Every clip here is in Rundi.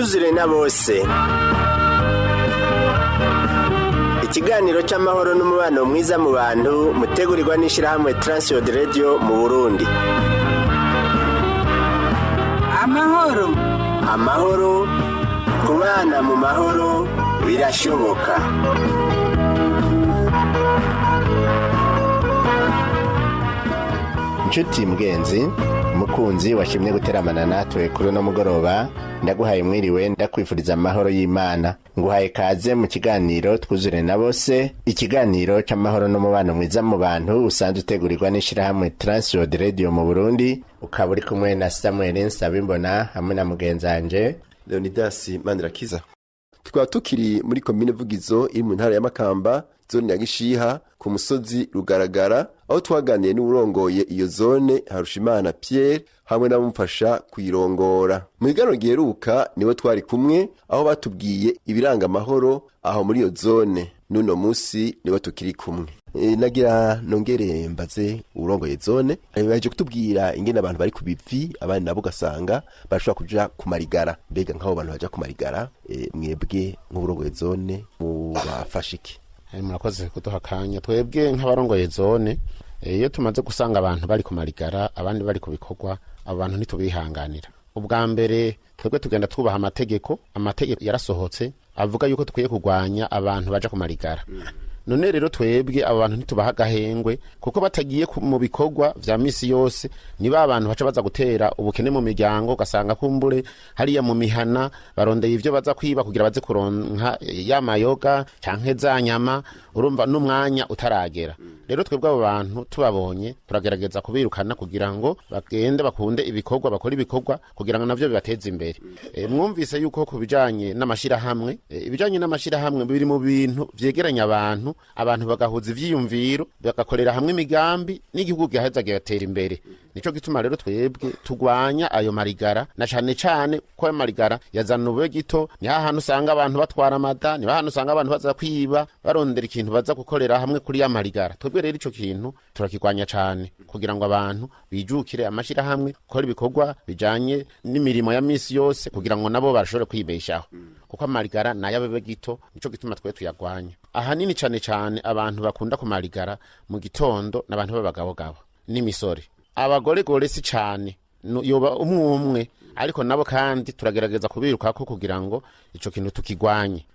Twuzure na bose. Ikiganiro cy'amahoro n'umubano mwiza mu bantu mutegurirwa n'ishyirahamwe Transworld Radio mu Burundi. Amahoro. Amahoro, kubana mu mahoro birashoboka. Inshuti mugenzi mukunzi washimye guteramana natwe kuri uno mugoroba, ndaguhaye mwiriwe, ndakwifuriza amahoro y'Imana, nguhaye kaze mu kiganiro Twuzure na bose, ikiganiro c'amahoro n'umubano mwiza mu bantu usanzwe utegurirwa n'ishirahamwe Transworld Radio mu Burundi. Ukaba uri kumwe na Samuel Nsabimbona hamwe na mugenzanje Leonidas Manirakiza. Tukaba tukiri muri komine Vugizo iri mu ntara ya Makamba, zone ya Gishiha, ku musozi Rugaragara, aho twaganiye n'uwurongoye iyo zone, Harushimana Pierre, hamwe n'abamufasha kuyirongora. Mu biganiro giheruka nibo twari kumwe, aho batubwiye ibiranga amahoro aho muri iyo zone. N'uno musi nibo tukiri kumwe. Nagira nongere mbaze uwurongoye zone. Baje kutubwira ingene abantu bari ku bivi, abandi nabo ugasanga bashobora kuja kumarigara. Mbega nk'abo bantu baja kumarigara, mwebwe nk'uwurongoye zone mubafasha iki? Murakoze kuduha akanya. Twebwe nk'abarongoye zone, iyo tumaze gusanga abantu bari kumarigara, abandi bari ku bikorwa, abo bantu ntitubihanganira. Ubwa mbere twebwe tugenda twubaha amategeko. Amategeko yarasohotse avuga yuko dukwiye kurwanya abantu baja kumarigara. None rero twebwe abo bantu ntitubaha agahengwe, kuko batagiye mu bikorwa vya misi yose ni ba bantu baca baza gutera ubukene mu miryango. Ugasanga kumbure hariya mu mihana barondeye ivyo baza kwiba kugira baze kuronka ya mayoga canke za nyama, urumva n'umwanya utaragera. Rero twebwe abo bantu tubabonye turagerageza kubirukana kugira ngo bagende bakunde ibikorwa, bakore ibikorwa kugira ngo navyo bibateze imbere. Mwumvise yuko ku bijanye n'amashirahamwe, ibijanye n'amashirahamwe biri mu bintu vyegeranya abantu, abantu bagahuza ivyiyumviro, bagakorera hamwe imigambi, n'igihugu giheza kigatera imbere. Nico gituma rero twebwe turwanya ayo marigara, na cane cane ko ayo marigara yazana ubube gito. Ni hahantu usanga abantu batwara amada, ni hahantu usanga abantu baza kwiba, barondera ikintu baza gukorera hamwe kuri ya marigara. Twebwe rero ico kintu turakirwanya cane kugira ngo abantu bijukire amashirahamwe, gukora ibikorwa bijanye n'imirimo ya misi yose, kugira ngo nabo bashobore kwibeshaho, kuko amarigara nayo abe gito. Nico gituma twe tuyagwanya. Ahanini cane cane abantu bakunda kumarigara mu gitondo n'abantu b'abagabogabo n'imisore. Abagore gore si cane, yoba umwe umwe, ariko nabo kandi turagerageza kubirukako kugira ngo ico kintu tukigwanye.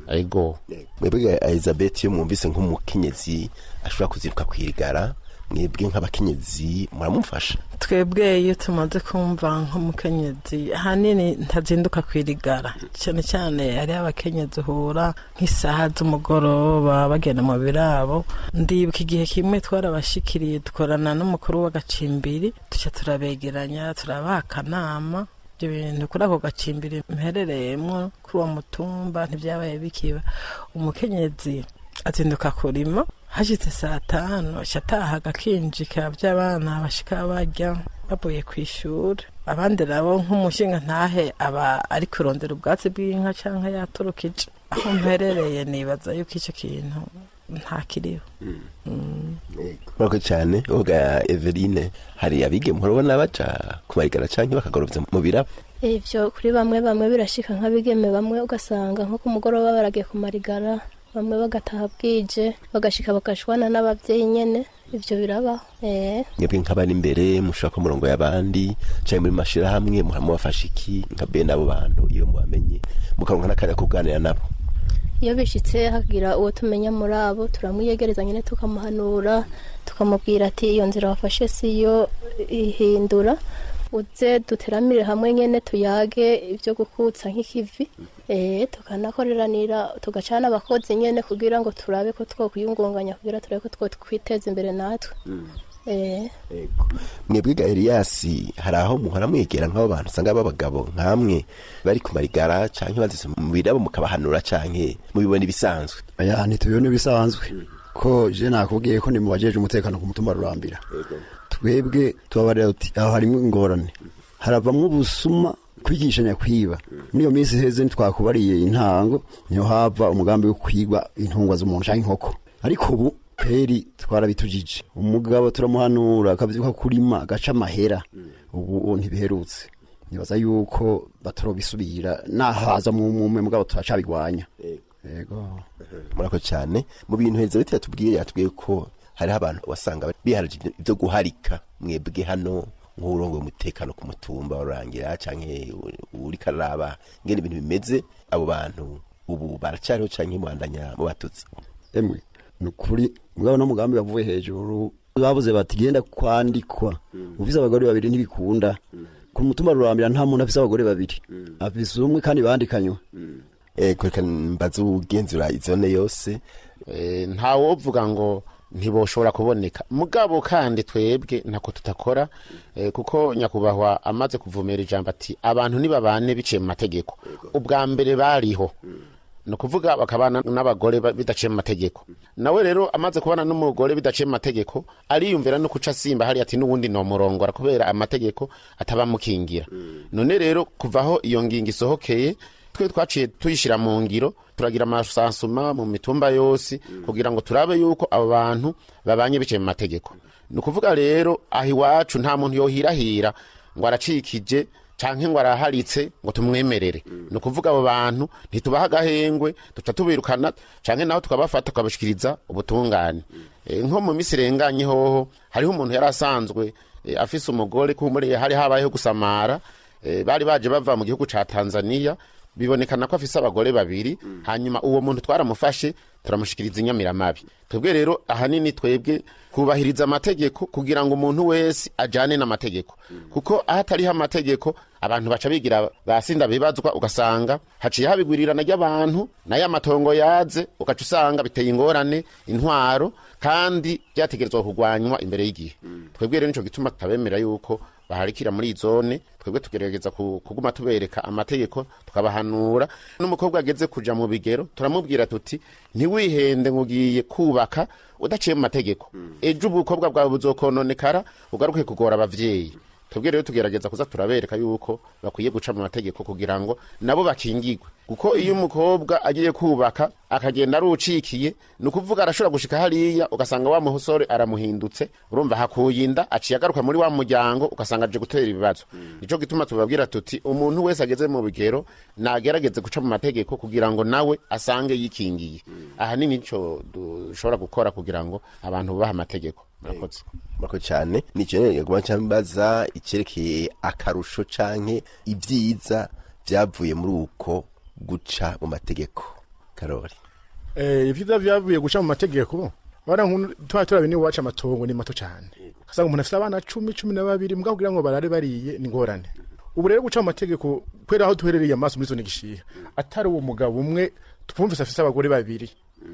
Ego. Mwebwe Elizabeth, iyo mwumvise nk'umukenyezi ashobora kuziruka kwirigara, mwebwe nk'abakenyezi muramufasha? Twebwe iyo tumaze kumva nk'umukenyezi, ahanini ntazinduka kwirigara. Cyane cyane hariho abakenyezi uhura nk'isaha z'umugoroba bagenda mu birabo. Ndibuka igihe kimwe twarabashikiriye, dukorana n'umukuru w'agacimbiri, duca turabegeranya, turabaha akanama. Ibyo bintu kuri ako gacimbiri mperereyemo, kuri uwo mutumba, ntibyabaye bikiba. Umukenyezi azinduka kurima, hashitse saa 5 ataha, agakinjika by'abana bashika barya bavuye ku ishuri. Abandi nabo nk'umushinga ntahe aba ari kurondera ubwatsi bw'inka canke yaturukije. Aho mperereye nibaza yuko ico kintu ntakiriho. Murakoze cyane. Oga Eveline, hari abige murabona baja kumarigara canke bakagorovya mu birabo? Ivyo kuri bamwe bamwe birashika, nk'abigeme bamwe ugasanga nko ku mugoroba baragiye kumarigara, bamwe bagataha bwije, bagashika bagashwana n'abavyeyi nyene. Ivyo birabaho. Mwebwe nk'abari imbere mushaka ko murongo y'abandi canke muri mashirahamwe, muramubafasha iki nka bene abo bantu iyo mubamenye mukaronka n'akanya ko kuganira nabo? Iyo bishitse hagira uwo tumenya muri abo, turamwiyegereza nyene, tukamuhanura, tukamubwira ati: "Iyo nzira wafashe siyo, ihindura, uze duteramire hamwe nyene, tuyage ibyo gukutsa nk'ikivi." Tukanakoreranira, tugacana abakozi nyene kugira ngo turabe ko twokwiyungunganya, kugira turabe ko twokwiteza imbere natwe. Mwebwe ga Elias, hari aho muhora mwegera nk'abo bantu usanga b'abagabo nkamwe bari ku marigara canke bazise mu birabo, mukabahanura, canke mubibona ibisanzwe? Aya, ntitubibona ibisanzwe, ko je nakubwiye ko ndi mu bajeje umutekano ku mutumba Rurambira. Twebwe tubabarira uti aho harimo ingorane, haravamwo ubusuma, kwigishanya kwiba. Muri iyo minsi iheze ntitwakubariye intango, niho hava umugambi wo kwiba intungwa z'umuntu canke inkoko. Ariko ubu peri twarabitujije. Umugabo turamuhanura akavyuka kurima, agaca amahera. Ubu ntibiherutse. Nibaza yuko batorobisubira naho haza mu mumwe, mugabo turacabigwanya. Yego. Murakoze cyane. Mu bintu Elizabeth yatubwiye, yatubwiye ko hariho abantu wasanga biharaje ibyo guharika. Mwebwe hano nk'urongoye umutekano ku mutumba warangira canke uriko araraba ngene ibintu bimeze, abo bantu ubu baracariho canke mubandanya mubatutsi? Emwe, ni ukuri, mugabo no mugambi bavuye hejuru bavuze bati genda kwandikwa ufise abagore babiri ntibikunda. Ku mutumba Rurambira nta muntu afise abagore babiri, afise umwe kandi bandikanywe. Reka mbaze ugenzura izone yose. Ntawovuga ngo ntiboshobora kuboneka, mugabo kandi twebwe ntako tutakora, kuko nyakubahwa amaze kuvumera ijambo ati abantu nibabane biciye mu mategeko. Ubwa mbere bariho, ni ukuvuga bakabana n'abagore bidaciye mu mategeko. Nawe rero amaze kubana n'umugore bidaciye mu mategeko, ariyumvira no kuca asimba hariya ati n'ubundi nomurongora kubera amategeko atabamukingira. None rero kuva aho iyo ngingo isohokeye, twe twaciye tuyishyira mu ngiro, turagira amasansuma mu mitumba yose kugira ngo turabe yuko abo bantu babanye biciye mu mategeko. Ni ukuvuga rero aho iwacu nta muntu yohirahira ngo aracikije canke ngo araharitse ngo tumwemerere. Ni ukuvuga abo bantu ntitubaha agahengwe, duca tubirukana canke naho tukabafata tukabashikiriza ubutungane. Nko mu misi irenganye hoho hariho umuntu yari asanzwe afise umugore, kumure hari habayeho gusamara, bari baje bava mu gihugu ca Tanzania, bibonekana ko afise abagore babiri. Hanyuma uwo muntu twaramufashe turamushikiriza inyamiramabi. Twebwe rero ahanini twebwe kubahiriza amategeko kugira ngo umuntu wese ajane n'amategeko, kuko aho atariho amategeko abantu baca bigira basinda bibazwa, ugasanga haciye habigwirirana ry'abantu nayo amatongo yaze, ugaca usanga biteye ingorane intwaro kandi byategerezwa kurwanywa imbere y'igihe. Twebwe rero nico gituma tutabemera yuko baharikira muri zone. Twebwe tugerageza kuguma tubereka amategeko, tukabahanura. N'umukobwa ageze kuja mu bigero turamubwira tuti ntiwihende ngo ugiye kubaka udaciye mu mategeko, ejo ubukobwa bwawe buzokononekara ugaruke kugora abavyeyi. Twebwe rero tugerageza kuza turabereka yuko bakwiye guca mu mategeko kugira ngo nabo bakingigwe, kuko iyo umukobwa agiye kubaka akagenda arucikiye, ni ukuvuga arashobora gushika hariya ugasanga wa musore aramuhindutse, urumva hakuye inda, aciye agaruka muri wa muryango ugasanga aje gutera ibibazo. Nico gituma tubabwira tuti umuntu wese ageze mu bigero nagerageze guca mu mategeko kugira ngo nawe asange yikingiye. Ahanini nico dushobora gukora kugira ngo abantu bubahe amategeko. Murakoze. Murakoze cyane. Nicyo rero guma cyambaza icyerekeye akarusho canke ibyiza byavuye muri uko guca mu mategeko, Karori. Ivyiza vyavuye guca mu mategeko, bana tuba turabe ni iwacu amatongo ni mato cyane, usanga umuntu afite abana 10, 12, mbwa kugira ngo barare bariye ni ngorane. Ubu rero guca mu mategeko, kwera aho duherereye amaso muri zone Gishiha, atari uwo mugabo umwe twumvise afise abagore babiri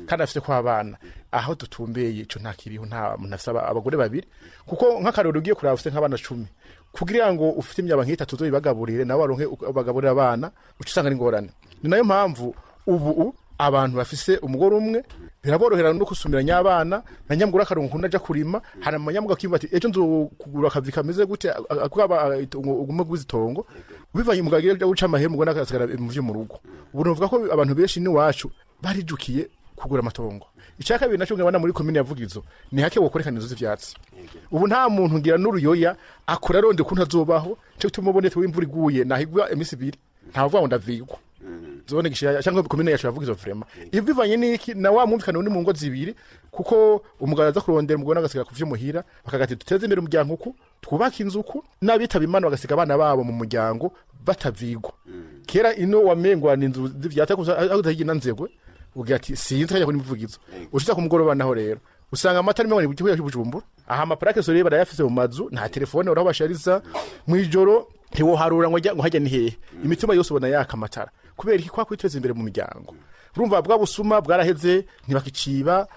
kandi afise ko abana, aho dutumbeye ico nta kiriho, nta muntu afise abagore babiri, kuko nk'akarorero ugiye kuraba ufise nk'abana 10, kugira ngo ufite imyaba nk'itatu uzobibagaburire nawe baronke uko bagaburira abana, uca usanga ari ingorane. Ni nayo mpamvu ubu abantu bafise umugore umwe biraborohera no gusumiranya abana, na nyamugore akaronka ukuntu aja kurima, hanyuma nyamugore akiyumva ati ejo nzokugura akavi kameze gute, akaba ugume gwizitongo bivanye umugabo agiye guca amahera, umugore agasigara mu vyo mu rugo. Ubu novuga ko abantu benshi n'iwacu barijukiye kugura amatongo. Icya kabiri nacyo ngabana muri komine ya Vugizo ni hake wokorekana inzu z'ivyatsi. Ubu nta muntu ngira n'uruyoya akora aronde ukuntu azobaho, cyo gituma ubone imvura iguye nahigwa iminsi ibiri ntavuga ngo ndavigwa. Zone Gishiha cyangwa komine yacu ya Vugizo vraiment ivivanye n'iki na wa mwumvikano ni mu ngo zibiri, kuko umugabo aza kurondera, umugore agasigara kuvyo muhira, bakagati duteze imbere umuryango uku, twubake inzu uku, n'abitaba Imana bagasiga abana babo mu muryango batavigwa. Kera ino wamengwa ni inzu z'ivyatsi ariko utahigira nzegwe ugira ati sinzi kajya kuri Muvugizo ushitse ku mugoroba. Naho rero usanga amata arimo ngo ni Bujumbura aha, amaparake sore barayafise mu mazu, nta telefone uraho bashariza mwijoro, ntiwoharura ngo ngo hajya ni hehe, imitima yose ubona yaka amatara. Kubera iki? Kwa kwiteza imbere mu miryango. Urumva bwa busuma bwaraheze, ntibakiciba,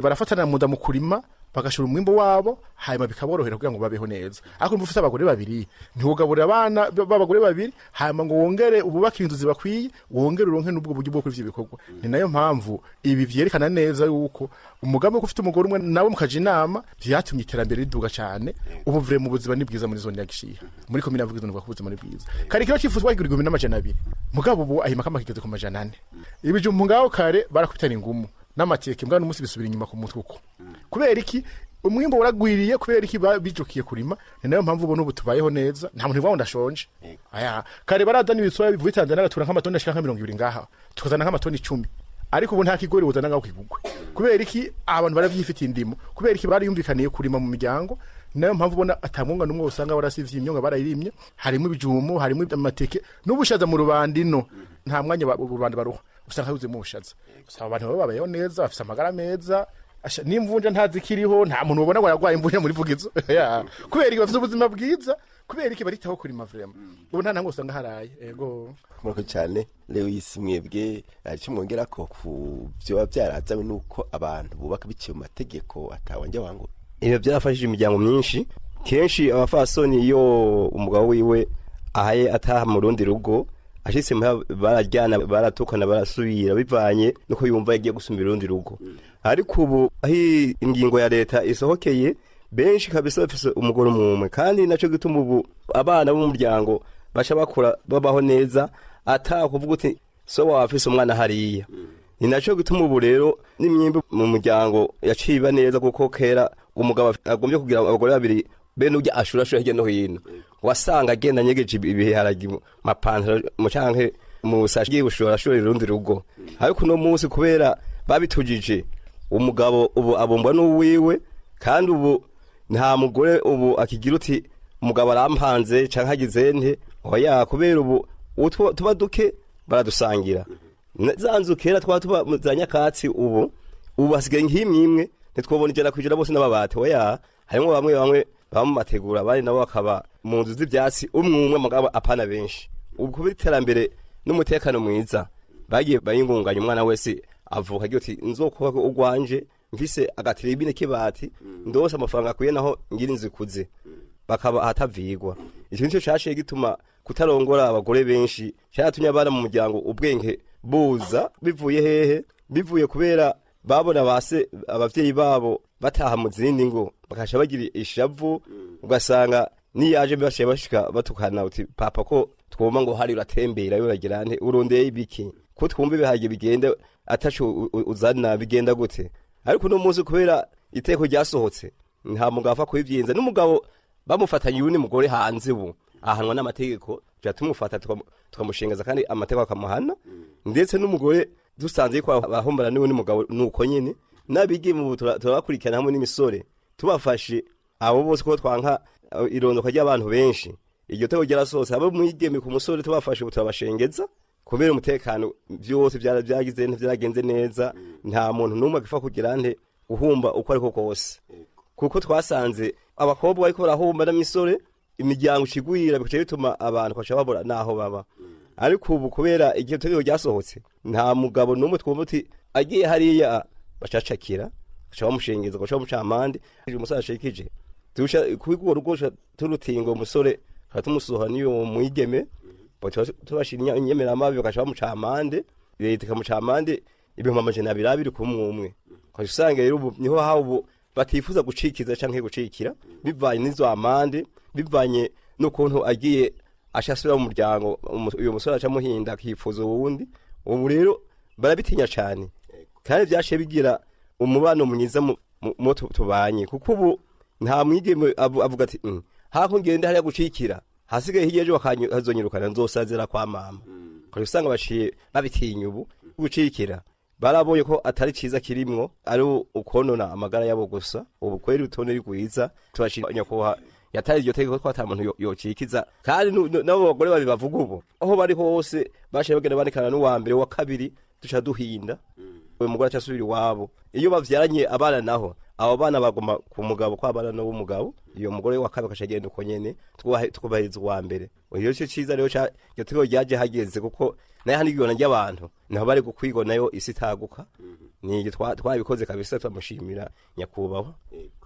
barafatana mu nda mu kurima, bagashora umwimbo wabo, hanyuma bikaborohera kugira ngo babeho neza. Ariko niba ufite abagore babiri ntiwogaburira abana b'abagore babiri, hanyuma ngo wongere ububake inzu zibakwiye, wongere uronke n'ubwo buryo bwo kuri ivyo bikorwa. Ni nayo mpamvu ibi vyerekana neza yuko umugambi wo ufite umugore umwe nawe mukaja inama vyatumye iterambere riduga cane. Ubu vure mu buzima ni bwiza muri zone ya Gishiha, muri komine ya Vugizo nuvuga ko ubuzima ni bwiza. Kare kiro cifuzwa kigura 1200, mugabo ubu ahima kama kigeze ku 400. Ibijumbu ngaho kare barakubitana ingumu n'amateke, mbwa n'umunsi bisubira inyuma ku mutwe uko. Kubera iki? Umwimbo waragwiriye kubera iki? Bijukiye kurima. Ni nayo mpamvu ubona ubu tubayeho neza, nta muntu uvuga ngo ndashonje. Aya kare barazana ibisoya bivuye Tanzania, agatura nk'amatoni ashika nka 20 ngaha, tukazana nk'amatoni 10, ariko ubu nta kigori buzana ngaho kigugwe. Kubera iki? Abantu baravyifitiye indimo. Kubera iki? Bariyumvikaniye kurima mu miryango. Ni nayo mpamvu ubona atamwonga n'umwe usanga warasivye imyonga, barayirimye, harimo ibijumu, harimo amateke n'ubushaza. Mu rubanda ino nta mwanya rubanda baruha, usanga huzuyemo ubushaza. Usanga abantu baba babayeho neza, bafise amagara meza. N'imvunja ntazikiriho, nta muntu ubona ngo aragwaye imvunja muri Vugizo. Ya. Kubera iki? Bafise ubuzima bwiza. Kubera iki? Baritaho kurima vraiment. Ubu nta ntango usanga haraye, ego. Murakoze cyane, Lewis. Mwebwe hari icyo mwongera ko ku byoba byarazanywe nuko abantu bubaka biciye mu mategeko, atawanja wangu? Ibyo byarafashije imiryango myinshi. Kenshi abafasoni, iyo umugabo wiwe ahaye ataha mu rundi rugo, ashitse muhira bararyana, baratukana, barasubira, bivanye nuko yumva yagiye gusumira urundi rugo. Ariko ubu aho ingingo ya leta isohokeye, benshi kabisa bafise umugore umwe, kandi naco gituma ubu abana b'umuryango baca bakura babaho neza, ata kuvuga uti so wawe afise umwana hariya. Ni naco gituma ubu rero n'imyimbu mu muryango yaciye iba neza, kuko kera umugabo agombye kugira abagore babiri, bene urya ashurashura hirya no hino, wasanga agenda anyegeje ibiharage mu mapantaro mu canke mu sashi, agiye gushora urundi rugo. Ariko uno munsi, kubera babitujije, umugabo ubu abumbwa n'uwiwe, kandi ubu nta mugore ubu akigira uti umugabo arampanze canke agize nte, oya, kubera ubu utwo tuba duke baradusangira. Za nzu kera twaba tuba mu za nyakatsi, ubu hasigaye nk'imwe imwe, ntitwobona 100% bose n'amabati, oya, harimwo bamwe bamwe baba mu mategura, abandi nabo bakaba mu nzu z'ivyatsi, umwe umwe, mugabo apana benshi. Ubu kubera iterambere n'umutekano mwiza, bagiye bayingunganya, umwana wese avuka agira uti nzokubaka urwanje mfise agatiribine k'ibati, ndose amafaranga akwiye, naho ngira inzu ikuze, bakaba ahatavigwa. Icyo nicyo caciye gituma kutarongora abagore benshi cyatumye abana mu muryango ubwenge buza. Bivuye hehe? Bivuye kubera babona base abavyeyi babo bataha mu zindi ngo, bakaca bagira ishavu, ugasanga niyaje bashiye bashika batukana, uti papa ko twumva ngo hari uratembera, uragira nte, urondeye ibiki, ko twumva ibiharage bigenda ataco uzana, bigenda gute? Ariko uno munsi, kubera iteko ryasohotse, nta mugabo apfa kubivyinza n'umugabo bamufatanye uwundi mugore hanze, ubu ahanwa n'amategeko. Tuca tumufata tukamushingaza, kandi amategeko akamuhana. Ndetse n'umugore dusanze yuko abahombana n'uwundi mugabo, nuko nyene n'abigeme ubu turabakurikirana hamwe n'imisore, tubafashe abo bose, ko twanka irondoka ry'abantu benshi. Iryo tegeko ryarasohotse, abo mwigeme ku musore tubafashe ubu turabashengeza. Kubera umutekano byose byagize byaragenze neza, nta muntu n'umwe agipfa kugira nte guhumba uko ariko kose, kuko twasanze abakobwa bariko barahumba n'imisore, imiryango icigwira, bigaca bituma abantu baca babura n'aho baba. Ariko ubu kubera igihe tegeko ryasohotse, nta mugabo n'umwe twumva uti agiye hariya, bacacakira, baca bamushengeza, baca bamuca amande. Umusore ashikije tusha kubigura urugo, turutinga umusore, tuca tumusohora n'iyo mwigeme, baca tubashira inyemeramabi, bagaca bamuca amande, leta ikamuca amande 200,000 ku umwe umwe. Ukaca usanga rero ubu niho hawe ubu batifuza gucikiza canke gucikira, bivanye n'izo amande, bivanye n'ukuntu agiye aca asubira mu muryango, uyo musore aca amuhinda akifuza uwundi. Ubu rero barabitinya cane, kandi vyaciye bigira umubano mwiza mu tubanye, kuko ubu nta mwigeme avuga ati hako ngende hariya gucikira, hasigaye hirya ejo bakazonyirukana, nzosazira kwa mama." Ukaca usanga baciye babitinya ubu gucikira, barabonye ko atari ciza kirimwo, ari ukonona amagara yabo gusa. Ubu kweri urutonde rwiza, turashima nyakubahwa yatari iryo tegeko ko ata muntu yocikiza. Kandi n'abo bagore babiri bavuga ubu aho bari hose baciye bagenda bandikana n'uwa mbere, uwa kabiri duca duhinda, uyu mugore aca asubira iwabo. Iyo bavyaranye abana naho, abo bana baguma ku mugabo, ko abana n'uw'umugabo, iyo mugore wa kabiri agaca agenda uko nyene, twubahiriza uwa mbere. Iyo cyo ciza rero iryo tegeko ryaje hageze, kuko nayo hano igihona ry'abantu naho bari gukwigwa, nayo isi itaguka. Ni iryo twabikoze kabisa, turamushimira nyakubahwa,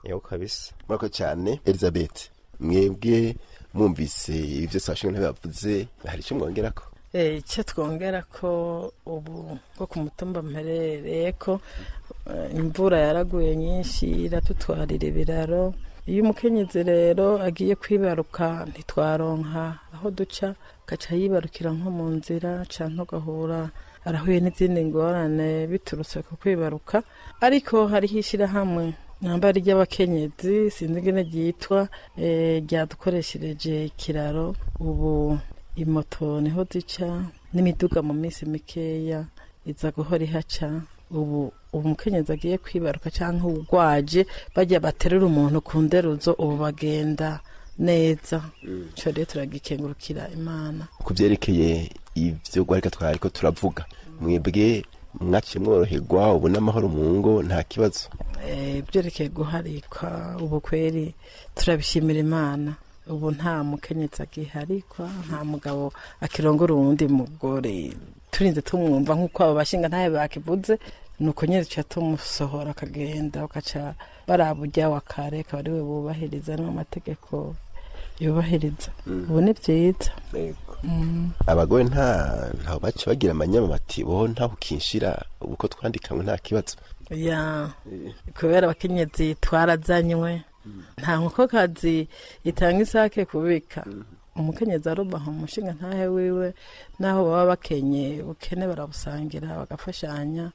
yego kabisa. Murakoze cyane, Elizabeth. Mwebwe mwumvise ibyo byose abashinga bavuze, hari icyo mwongerako? Icyo twongera ko ubu nko ku mutumba mperereye ko imvura yaraguye nyinshi iratutwarira ibiraro. Iyo umukenyezi rero agiye kwibaruka, ntitwaronka aho duca, agaca yibarukira nko mu nzira, canke ugahura arahuye n'izindi ngorane biturutse ku kwibaruka. Ariko hariho ishyirahamwe Nambara ry'abakenyezi sinzi ingene ryitwa, ryadukoreshereje ikiraro. Ubu imoto niho zica n'imiduga, mu minsi mikeya iza guhora ihaca. Ubu umukenyezi agiye kwibaruka cyangwa urwaje, bajya baterura umuntu ku nderuzo, ubu bagenda neza. Ico rero turagikengurukira Imana. Ku vyerekeye ivyo guharika twariko turavuga, mwebwe mwaciye mworoherwa ubu n'amahoro mu ngo, nta kibazo? Ibyerekeye guharikwa, ubu kweri turabishimira Imana. Ubu nta mukenyezi agiharikwa, nta mugabo akirongora uwundi mugore turinze tumwumva nk'uko abo bashinga ntayo bakivuze. Nuko nyine duca tumusohora akagenda, bakaca baraba ujya wa kare, akaba ariwe bubahiriza n'amategeko yubahiriza. Ubu ni byiza. Abagore ntaho baca bagira amanyama bati boho ntaho ukinshira, ubu ko twandikamwe nta kibazo? Ya, kubera abakenyezi twarazanywe, nta nkokokazi itanga isake kubika. Umukenyezi arubaha umushinga ntahe wiwe, naho baba bakenye, ubukene barabusangira, bagafashanya.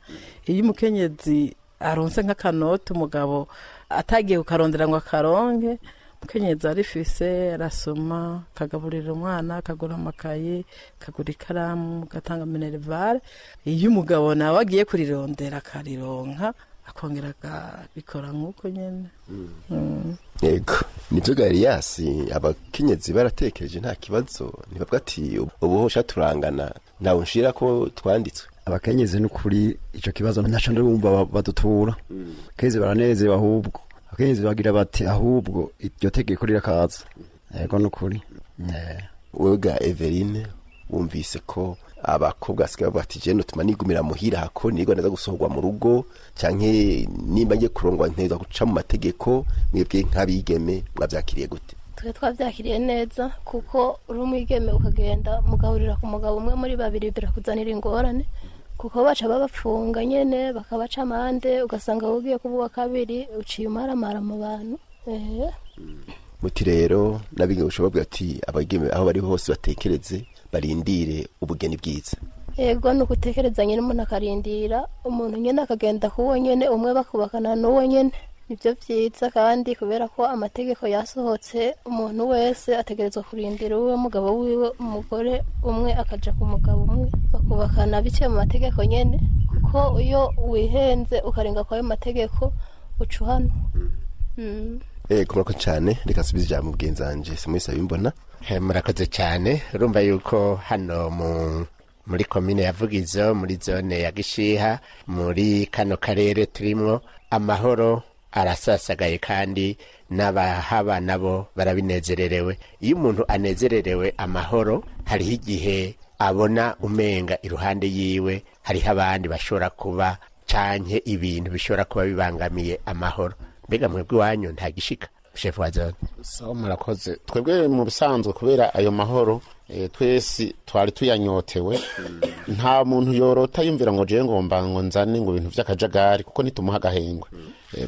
Iyo umukenyezi aronse nk'akanoti, umugabo atagiye kukarondera ngo akaronke, umukenyezi arifise, arasoma, akagaburira umwana, akagura amakaye, akagura ikaramu, agatanga minerivare. Iyo umugabo nawe agiye kurirondera akarironka, akongera akabikora nk'uko nyene. Yego, nivyo Gariyasi, abakenyezi baratekereje, nta kibazo, ntibavuga ati ubu hosha turangana, ntawe nshira ko twanditswe? Abakenyezi n'ukuri ico kibazo ntaco ndumva badutura. Abakenyezi baranezerewe, ahubwo abakenyezi bagira bati ahubwo iryo tegeko rirakaza. Yego, n'ukuri. Wega Everine, wumvise ko abakobwa basigaye bavuga ati je notuma nigumira muhira hako nirwa ndaza gusohorwa mu rugo, canke nimba ngiye kurongwa nteza guca mu mategeko. Mwebwe nk'abigeme mwavyakiriye gute? Twe twabyakiriye neza, kuko uri umwigeme ukagenda mugahurira ku mugabo umwe muri babiri, birakuzanira ingorane, kuko baca babapfunga nyene, bakabaca amande, ugasanga wowe ugiye kuba uwa kabiri, uciye umaramara mu bantu. Muti rero n'abigeme ushobora kuvuga ati abageme aho bari hose batekereze, barindire ubugeni bwiza. Yego, ni ugutekereza nyine, umuntu akarindira umuntu nyine, akagenda k'uwo nyine umwe, bakubakana n'uwo nyine, nibyo byiza. Kandi kubera ko amategeko yasohotse, umuntu wese ategerezwa kurindira uwe mugabo wiwe, umugore umwe akaja ku mugabo umwe, bakubakana biciye mu mategeko nyene, kuko iyo wihenze ukarenga kwayo mategeko uca uhanwa. Murakoze cyane. Reka nsubize ijambo mugenzi wanje Samuel Sabimbona. Murakoze cyane. Urumva yuko hano muri komine ya Vugizo, muri zone ya Gishiha, muri kano karere turimwo, amahoro arasasagaye kandi n'abahaba nabo barabinezererewe. Iyo umuntu anezererewe amahoro, hariho igihe abona umenga iruhande yiwe hariho abandi bashobora kuba canke ibintu bishobora kuba bibangamiye amahoro. Mbega mwebwe iwanyu nta gishika, chef wa zone? Sawa, murakoze. Twebwe mu bisanzwe, kubera ayo mahoro twese twari tuyanyotewe, nta muntu yorota yumvira ngo jewe ngomba ngo nzane ngo ibintu vy'akajagari, kuko ntitumuha agahengwe.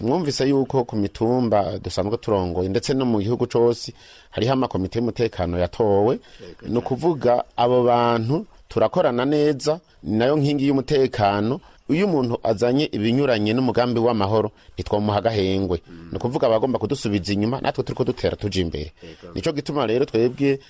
Mwumvise yuko ku mitumba dusanzwe turongoye, ndetse no mu gihugu cose, hariho amakomite y'umutekano yatowe. Ni ukuvuga abo bantu turakorana neza, ni nayo nkingi y'umutekano. Iyo umuntu azanye ibinyuranye n'umugambi w'amahoro, ntitwamuha agahengwe. Ni ukuvuga abagomba kudusubiza inyuma, natwe turiko dutera tuja imbere. Nico gituma rero twebwe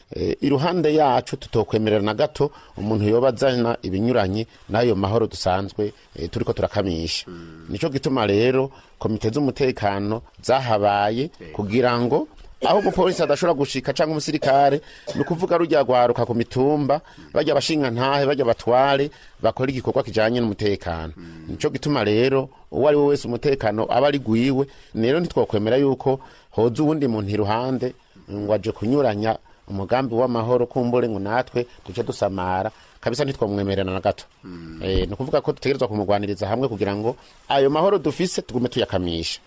iruhande yacu tutokwemerera na gato umuntu yoba azana ibinyuranye n'ayo mahoro dusanzwe turiko turakamisha. Nico gituma rero komite z'umutekano zahabaye, kugira ngo aho umupolisi adashobora gushika cyangwa umusirikare, ni ukuvuga rujya rwaruka ku mitumba, bajya bashinga ntahe, bajya batware, bakora igikorwa kijanye n'umutekano. Nico gituma rero uwo ari we wese umutekano aba ari gwiwe. Rero ntitwokwemera yuko hoza uwundi muntu iruhande ngo aje kunyuranya umugambi w'amahoro, kumbure ngo natwe duce dusamara kabisa, ntitwamwemerera na gato. Ni ukuvuga ko dutegerezwa kumugwaniriza hamwe kugira ngo ayo mahoro dufise tugume tuyakamisha.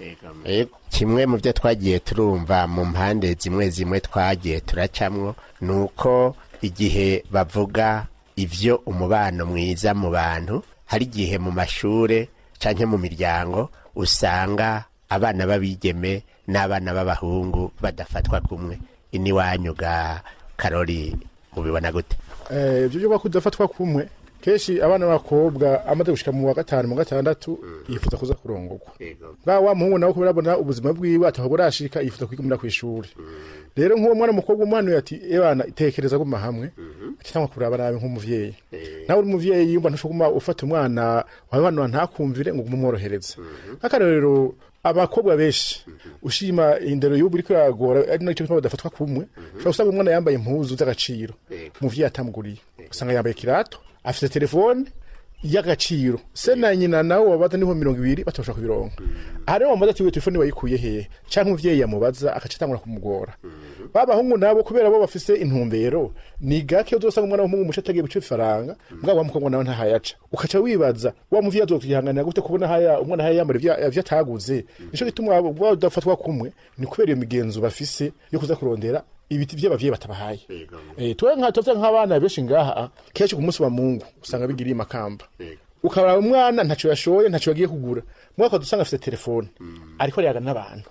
Yego. Kimwe mu byo twagiye turumva mu mpande zimwe zimwe twagiye turacamwo, ni uko igihe bavuga ivyo umubano mwiza mu bantu, hari igihe mu mashure canke mu miryango usanga abana b'abigeme n'abana b'abahungu badafatwa kumwe. Iniwanyu ga Karori, mubibona gute? Ibyo byo kudafatwa kumwe Kenshi abana b'abakobwa amaze gushika mu wa gatanu, mu gatandatu, yifuza kuza kurongorwa. Bwa wa muhungu nawe kubera abona ubuzima bwiwe ataho burashika, yifuza kwigumira kw'ishuri. Rero nk'uwo mwana w'umukobwa umuhanuye ati: "Ebana, tekereza, guma hamwe," cyangwa kuraba nabi nk'umuvyeyi. Nawe uri umuvyeyi, yumva ntushobora kuguma ufata umwana wawe hano ntakumvire ngo ugume umworohereze. Nk'akarorero, abakobwa benshi ushima indero y'ubu iriko iragora, ari nacyo gituma badafatwa kumwe. Ushobora gusanga umwana yambaye impuzu z'agaciro umuvyeyi atamuguriye, usanga yambaye kirato, afite telefone y'agaciro, se na nyina nawe wabaza niho 20 batoshobora kubironka. Aha rero wamubaza ati: "Telefone wayikuye hehe?" Canke umuvyeyi yamubaza, agaca atangura kumugora. Ba bahungu nabo, kubera bo bafise intumbero, ni gake uzosanga umwana w'umuhungu muco atagiye guca ifaranga. Mugabo wa mukobwa nawe ntahayaca, ukaca wibaza wa muvyeyi azokwihanganira gute kubona haya umwana haya yambara ivyo ataguze. Nico gituma badafatwa kumwe, ni kubera iyo migenzo bafise yo kuza kurondera ibiti vy'abavyeyi batabahaye. Twe nka tuvuze nk'abana benshi ngaha, kenshi ku munsi wa Mungu usanga bigiriye Makamba, ukaraba umwana ntaco yashoye, ntaco yagiye kugura, mwaka dusanga afite telefone ariko ariyaga n'abantu,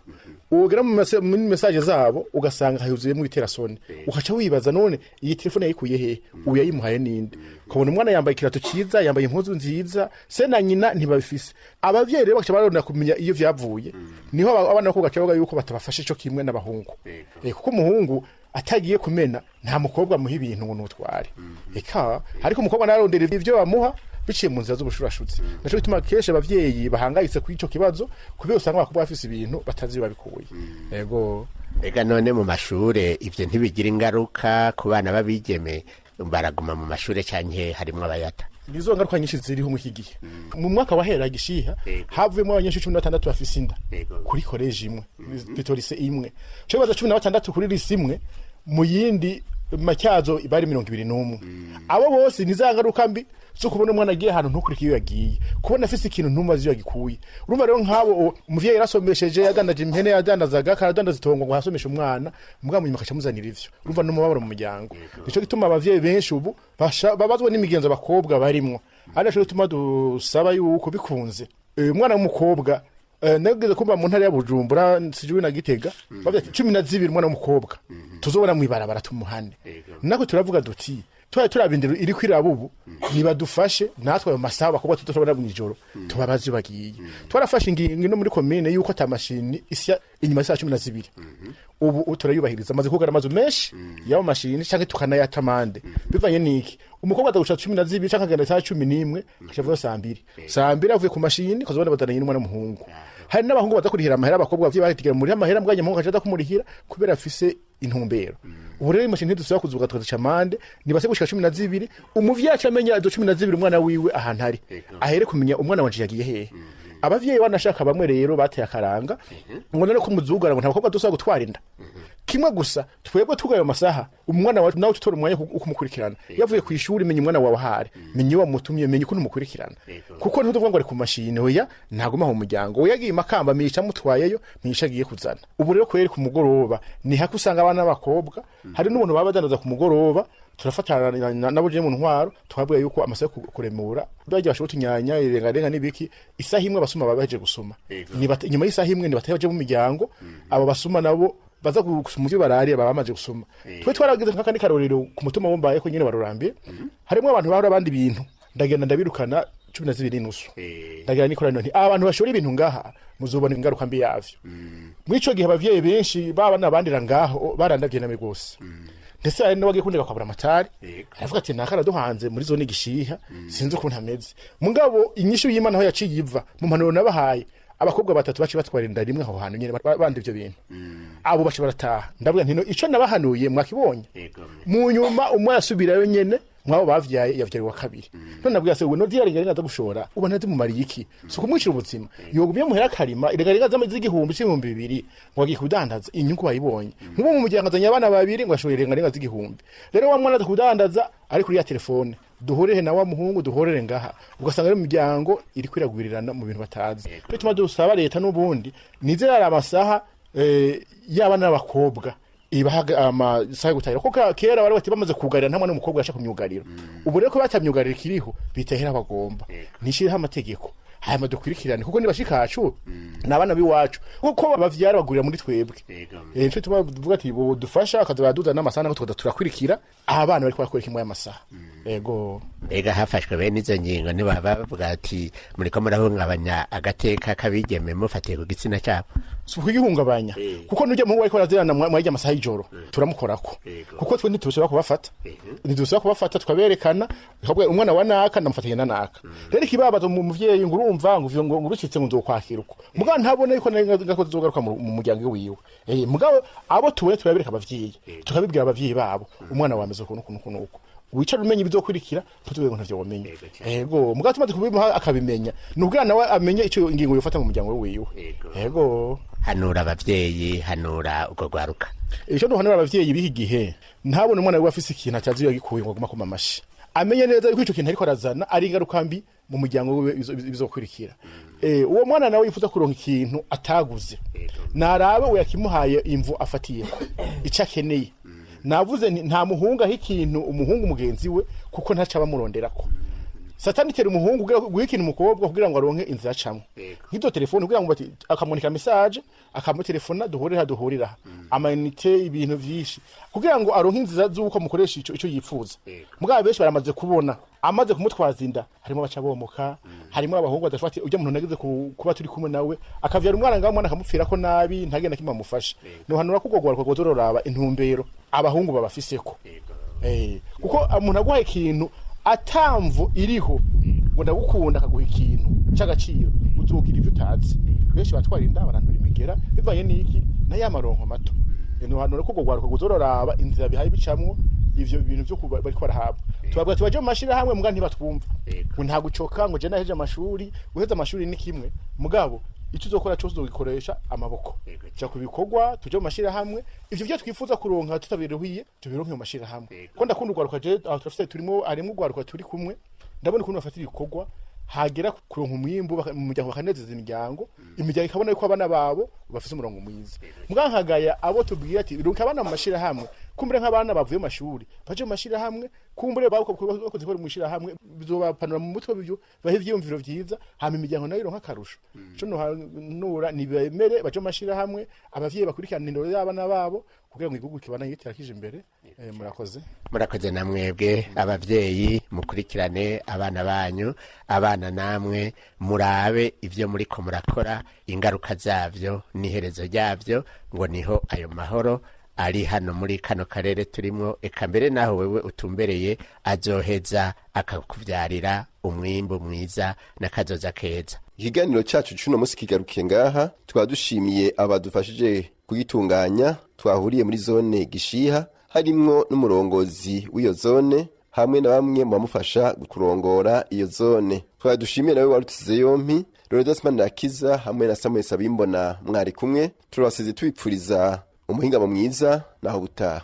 ugera muri message zabo ugasanga huzuyemo ibiterasoni, ukaca wibaza: none iyi telefone yayikuye hehe? Uyu yayimuhaye ninde? Ukabona umwana yambaye ikirato ciza, yambaye impuzu nziza, se na nyina ntibabifise. Abavyeyi rero bakaca barondera kumenya iyo vyavuye. Niho abana bakobwa baca bavuga yuko batabafashe co kimwe n'abahungu, kuko umuhungu atagiye kumena nta mukobwa amuha ibintu ngo nutware eka, ariko umukobwa nararondera ivyo bamuha biciye mu nzira z'ubushurashutsi. Naco bituma kenshi abavyeyi bahangayitse kuri ico kibazo, kubera usanga abakobwa bafise ibintu batazi iyo babikuye. Yego. Ega none mu mashure ivyo ntibigira ingaruka ku bana b'abigeme? Baraguma mu mashure canke harimwo abayata? Nizo ngaruka nyinshi ziriho muri iki gihe. Mu mwaka wahera gishiha havuyemo abanyeshuri 16 bafise inda kuri koleji imwe, plutôt lycée imwe. Cyo baza 16 kuri lycée imwe, mu yindi Matyazo bari 21. Abo bose ni za ngaruka mbi zo kubona umwana agiye ahantu ntukurike iyo yagiye, kubona afise ikintu ntumaze iyo yagikuye. Urumva rero nk'abo umuvyeyi yarasomesheje, yadandaje impene, yadandazaga karadandaza itongo ngo hasomeshe umwana, mugabo munyuma akaca amuzanira ivyo. Urumva n'umubabaro mu muryango. Nico gituma abavyeyi benshi ubu babazwa n'imigenzo abakobwa barimwo. Ari naco gituma dusaba yuko bikunze umwana w'umukobwa, nageze kumva mu ntara ya Bujumbura sijuwe na Gitega bavuga ati 12 umwana w'umukobwa tuzobona mw'ibarabara tumuhane. Nako turavuga duti twari turabindira iri kwiraba ubu, nibadufashe natwe ayo masaha abakobwa tutashobora mw'ijoro tubabaze iyo bagiye. Twarafashe ingingo no muri komine yuko ata mashini isya inyuma ya saa 12. Ubu turayubahiriza, amaze kugara amazu menshi y'ayo mashini canke tukanayata amande bivanye n'iki. Umukobwa aza gushika 12 canke akagenda saa 11, akaca avuga saa 2, saa 2 avuye ku mashini, ukazobona bazananye n'umwana w'umuhungu. Hari n'abahungu baza kurihira amahera abakobwa, bavyeyi bahitigera muri amahera mbwanya, umuhungu akaca aza kumurihira kubera afise intumbero. Ubu rero imashini ntidusubira kuzuga, tukazica amande. Nibase gushika 12, umuvyeyi aca amenya izo 12 umwana wiwe ahantu ari, ahere kumenya umwana wanje yagiye hehe. Abavyeyi banashaka bamwe rero bateye akaranga ngo none ko muzugara ngo nta bakobwa dusaba gutwara inda. Kimwe gusa, twebwe tugaye ayo masaha, umwana wawe nawe tutora umwanya wo kumukurikirana yavuye ku ishuri. Menya umwana wawe ahari, menya iyo wamutumye, menya ukuntu umukurikirana, kuko ntutuvuga ngo ari ku mashini. Oya, ntaguma mu muryango. Oya, yagiye Makamba, mica amutwayeyo, mica agiye kuzana. Ubu rero kweri ku mugoroba ni hake usanga abana b'abakobwa. Hari n'ubuntu baba badandaza ku mugoroba, turafatana nabo je mu ntwaro, twabwiye yuko amasaha yo kuremura bagiye bashobora utunyanya, irengarenga n'ibiki, isaha imwe abasuma baba bahejeje gusuma. Inyuma y'isaha imwe nibatahe baje mu miryango. Abo basuma nabo baza gusuma ivyo barariye baba bamaze gusuma. Twe twaragize nk'akandi karorero ku mutumba wombaye ko nyene barurambiye, harimo abantu bahora abandi bintu, ndagenda ndabirukana 12:30. Ndagira nikoraniro nti: "Abantu bashora ibintu ngaha muzobona ingaruka mbi yavyo." Muri ico gihe abavyeyi benshi baba n'abandira ngaho barandavye name rwose, ndetse hari n'abagiye kundeka kwabura amatari, aravuga ati: "Naka araduhanze muri zone Gishiha, sinzi ukuntu ameze." Mugabo inyishu y'Imana aho yaciye iva mu mpanuro nabahaye, abakobwa batatu baciye batwara inda rimwe aho hantu nyene bandi ivyo bintu, abo baciye barataha. Ndavuga nti: "No, ico nabahanuye mwakibonye." Mu nyuma umwe yasubirayo nyene mwabo bavyaye, yavyaye wa kabiri. None nabwiye se: "We no diyarenga aza gushora, ubona zimumariye iki? Si ukumwicira ubuzima? Yogumye muhera akarima irengarenga z'igihumbi c'ibihumbi 2 ngo agiye kudandaza, inyungu bayibonye." Nk'ubu mu muryango azanye abana babiri ngo ashoye irengarenga z'igihumbi. Rero wa mwana aza kudandaza ari kuri ya telefone, duhurire na wa muhungu, duhorere ngaha, ugasanga rero imiryango iri kwiragwirirana mu bintu batazi. Bituma dusaba leta n'ubundi nizera amasaha y'abana b'abakobwa ibahaga amasaha yo gutahira, kuko kera bari bati bamaze kugarira nta mwana w'umukobwa yasha kumyugarira. Ubu rero ko batamyugarira ikiriho, bitahera bagomba nishiriho amategeko. Hanyuma dukurikirane, kuko nibashikacu ni abana b'iwacu, kuko bavyara bagurira muri twebwe. Nico tuba tuvuga ati dufasha akaza baraduza n'amasaha, nako tukaza turakurikira aho abana bariko barakora kimwe y'amasaha. Yego. Mbega hafashwe bene izo ngingo, ntibaba bavuga ati muriko murahungabanya agateka k'abigeme mufatiye ku gitsina cyabo? Si ukugihungabanya, kuko nujya muhungu ariko arazirana mwajya amasaha y'ijoro turamukorako, kuko twe ntitubishobora kubafata, ntidusaba kubafata, tukaberekana, tukabwira umwana wa naka ndamufatanye na naka. Rero ikibabaza mu muvyeyi ngo urumva ngo ivyo ngo bishitse ngo nzokwakira uko, mugabo ntabone yuko nari zogaruka mu muryango wiwe. Mugabo abo tubone turabereka abavyeyi, tukabibwira abavyeyi babo, umwana wameze ukuntu ukuntu ukuntu uko, wicara umenye ibizokurikira, ntutubwire ngo ntavyo wamenye. Yego, mugabo tumaze kubimuha akabimenya, ni ubwana nawe amenye ico ingingo yofata mu muryango wiwe. Yego. Hanura abavyeyi, hanura uko rwaruka. Icyo duhanura abavyeyi b'iki gihe, ntabone umwana wiwe afise ikintu atazi iyo yagikuye ngo aguma akoma amashi, amenye neza yuko ico kintu ariko arazana ari ingaruka mbi mu muryango wiwe bizokurikira. Uwo mwana nawe yifuza kuronka ikintu ataguze, narabe uwo yakimuhaye imvu afatiyeko ico akeneye. Navuze nti nta muhungu aho ikintu umuhungu mugenzi we, kuko ntaco aba amuronderako. Satani itera umuhungu guha ikintu umukobwa kugira ngo aronke inzira acamwo, nk'izo telefone, kugira ngo bati akamwandika message, akamutelefona duhurira duhurira aha, amayinite, ibintu vyinshi, kugira ngo aronke inzira z'uko amukoresha ico yifuza. Mugabo benshi baramaze kubona amaze kumutwaza inda, harimo abaca bomoka, harimo abahungu badashobora ati ujya muntu nageze kuba turi kumwe nawe, akavyara umwana ngaho, umwana akamupfirako nabi, ntagenda kimwe amufasha. Nohanura ko urwo rwaruka rwozororaba intumbero abahungu babafiseko. Kuko umuntu aguhaye ikintu atamvu iriho ngo ndagukunda, akaguha ikintu c'agaciro, uzokira ivyo utazi. Benshi batwara inda, barandura imigera bivanye n'iki na ya maronko mato. Nohanura ko urwo rwaruka rwozororaba inzira bihaye bicamwo ivyo bintu vyo kuba bariko barahabwa. Tubabwira tubaje mu mashirahamwe, muga ntibatwumva, ngo nta gucoka, ngo je naheje amashuri. Guheza amashuri ni kimwe, mugabo icyo uzokora cyose uzogikoresha amaboko. Ja ku bikorwa, tuje mu mashirahamwe, ivyo byo twifuza kuronka tutabiruhiye tubironke mu mashirahamwe. Ko ndakunda urwaruka je, aho turafite turimo, harimo urwaruka turi kumwe, ndabona ukuntu bafatira ibikorwa, hagera kuronka umwimbu mu muryango bakanezeza imiryango, imiryango ikabona yuko abana babo bafise umurongo mwiza. Mugankagaya abo tubwira ati runka abana mu mashirahamwe, kumbure nk'abana bavuye mu mashuri baje mu mashirahamwe, kumbure bakoze ko mu mashirahamwe bizobapanura mu mutwe, bivyo bahe ivyiyumviro vyiza, hama imiryango nayo ironka akarusho. Ico nohanura ni bemere baje mu mashirahamwe, abavyeyi bakurikirana indero y'abana babo kugira ngo igihugu kibandanye gitera imbere. Murakoze. Murakoze na mwebwe abavyeyi, mukurikirane abana banyu, abana namwe murabe ivyo muriko murakora, ingaruka zavyo n'iherezo ryavyo, ngo niho ayo mahoro ari hano muri kano karere turimwo, eka mbere naho wewe utumbereye, azoheza akakuvyarira umwimbu mwiza n'akazoza keza. Ikiganiro cyacu cy'uno munsi kigarukiye ngaha. Tukaba dushimiye abadufashije kugitunganya, twahuriye muri zone Gishiha, harimwo n'umurongozi w'iyo zone hamwe na bamwe mu bamufasha kurongora iyo zone. Tukaba dushimiye nawe warutsize yompi Leonidas Manirakiza hamwe na Samuel Sabimbona mwari kumwe. Turabasize tubipfuriza umuhingamo mwiza naho butaha.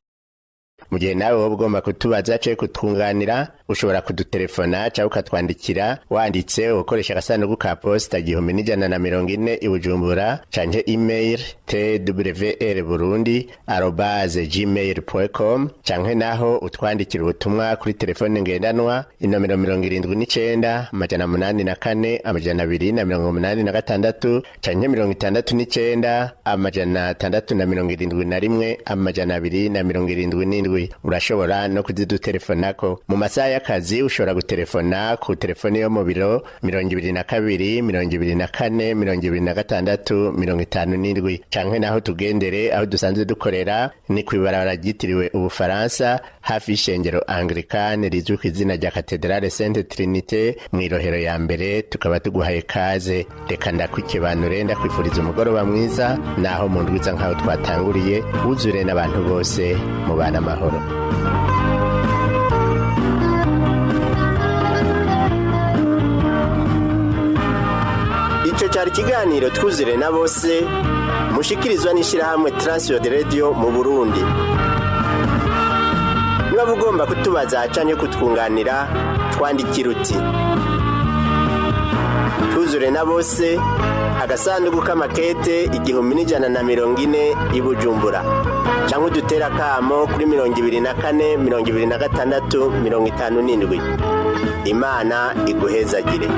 Mu gihe nawe woba ugomba kutubaza canke kutwunganira, ushobora kudutelefona cyangwa ukatwandikira wanditse ukoresha agasanduku ka posita 1140 i Bujumbura, canke email twrburundi@gmail.com, canke naho utwandikira ubutumwa kuri telefone ngendanwa inomero 79 804 286, canke 69 671 277. Urashobora no kuzidutelefonako mu masaha y'akazi. Ushobora gutelefona ku telefone yo mu biro 22 24 26 57, canke naho tugendere aho dusanzwe dukorera, ni kw'ibarabara ryitiriwe Ubufaransa, hafi y'ishengero Anglikane rizwi ku izina rya Katedrale Sainte Trinité, mw'irohero ya mbere. Tukaba tuguhaye kaze. Reka ndakwikibanure, ndakwifuriza umugoroba mwiza, naho mu ndwiza nk'aho twatanguriye, wuzure n'abantu bose mubana amahoro. Ico cari ikiganiro Twuzure na Bose, mushikirizwa n'ishirahamwe Transworld Radio mu Burundi. Niba ugomba kutubaza canke kutwunganira, twandikira uti: Twuzure na Bose, agasanduku k'amakete 1140 i Bujumbura, canke udutera akamo kuri 24 26 57. Imana iguhezagire.